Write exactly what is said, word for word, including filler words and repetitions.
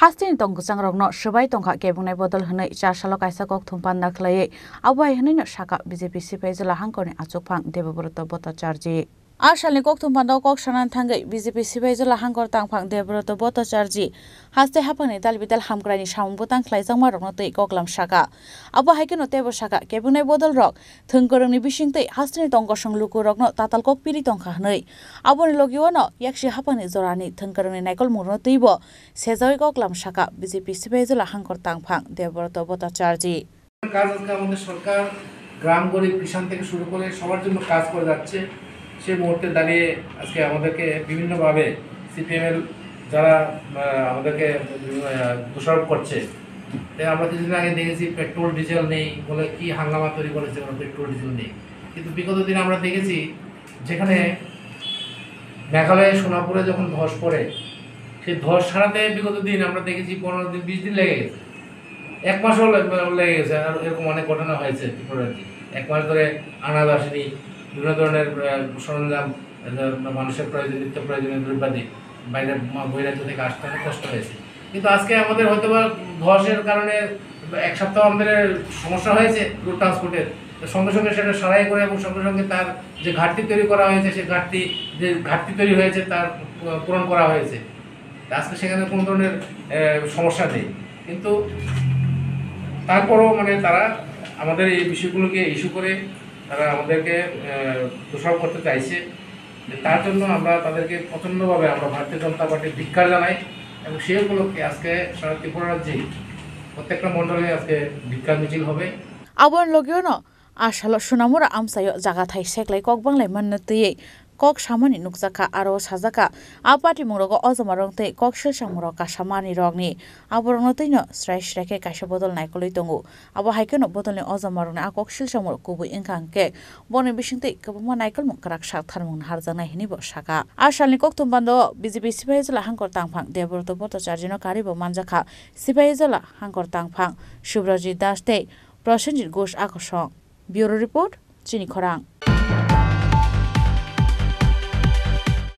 Hasteni tong kwchangrokno swbai tongkha kebungnai bodol hwnwi char salo kaisa kokthum panda khlaiwi abo hai hwnwino sakha B J P Sipaijwla hangkorni achukphang Debobroto Bhattacharjee. A salni kokthum pandao kok sanani thangwi B J P Sipaijwla hangkor tangphang Debobroto Bhattacharjee haste haphangni dal bidal hamkraini samung bwtang khlaijakmarokno twi koklam sakha. Abo hai kheno teibo sakha kebungnai bodolrok thwng kwrwngni bisingtwi hasteni tong kosong lukurokno tatal kok piri tongkha hwnwi. Aboni logiono yaksi haphangni jorani thwng kwrwngni naikolmungrokno twibo sejawi koklam sakha B J P Sipaijwla hangkor tangphang Debobroto Bhattacharjee. কাজ আজকে আমাদের সরকার গ্রাম গরিব কিষাণ থেকে শুরু করে সবার জন্য কাজ করে যাচ্ছে। সেই মুহূর্তে দাঁড়িয়ে আজকে আমাদেরকে বিভিন্নভাবে সিপিএম এর যারা, আহ, আমাদেরকে, আহ, দোষারোপ করছে, তাই আমরা কিছুদিন আগে দেখেছি পেট্রোল ডিজেল নেই বলে কি হাঙ্গামা তৈরি করেছে, ওরা পেট্রোল ডিজেল নেই। কিন্তু বিগত দিন আমরা দেখেছি যেখানে মেঘালয়ের সোনাপুরে যখন ধস পড়ে, সেই ধস সারাতে বিগত দিন আমরা দেখেছি পনেরো দিন, বিশ দিন লেগে গেছে, এক মাসও লে-, লেগে গেছে। আর এরকম অনেক ঘটনা হয়েছে ত্রিপুরা রাজ্যে। এক মাস ধরে আনাজ আসেনি, বিভিন্ন ধরনের, আহ, সরঞ্জাম, আহ, মানুষের প্রয়োজন, নিত্য প্রয়োজনীয় দ্রব্যাদি বাইরে মা-, বহিরাজ্য থেকে আসতে অনেক কষ্ট হয়েছে। কিন্তু আজকে আমাদের হয়তো বা ধসের কারণে এক সপ্তাহ আমাদের সমস্যা হয়েছে রোড ট্রান্সপোর্টের, তো সঙ্গে সঙ্গে সেটা সারাই করে এবং সঙ্গে সঙ্গে তার যে ঘাটতি তৈরি করা হয়েছে, সে ঘাটতি, যে ঘাটতি তৈরি হয়েছে তার পূরণ করা হয়েছে। তা আজকে সেখানে কোনো ধরনের, আহ, সমস্যা নেই। কিন্তু তারপরেও মানে তারা আমাদের এই বিষয়গুলোকে ইস্যু করে তারা আমাদেরকে, আহ, দোষারোপ করতে চাইছে। তার জন্য আমরা তাদেরকে প্রচণ্ডভাবে আমরা ভারতীয় জনতা পার্টি ধিক্কার জানাই এবং সেই উপলক্ষে আজকে সারা ত্রিপুরা রাজ্যে প্রত্যেকটা মণ্ডলে আজকে ধিক্কার মিছিল হবে। Aboni logiono a salo Sonamura amchaio jaga thai seklai kok banglai manna twiwi kok samani nukjakha, aro sajakha, a patimungrogo ojomarok tei kok silsangmurok kasamanirokni aborokno twino srai srai khe kaisa bodol naikolwi tongo. Abo hai kheno bodolni ojomarokni a kok silsangmurok kubui wngkha hwnkhe, boni bisingtwi kwbangma naikolmung kwrak sak tharmung naharjaknai hwnwibo sakha. A salni kokthum bandao B J P Sipaijwla hangkor tangphang Debobroto Bhattacharjeeno karwibo manjakha Sipaijwla hangkor tangphang Subrajit Das tei Prosenjit Ghosh a kosong. Bureau Report, Chini Khorang.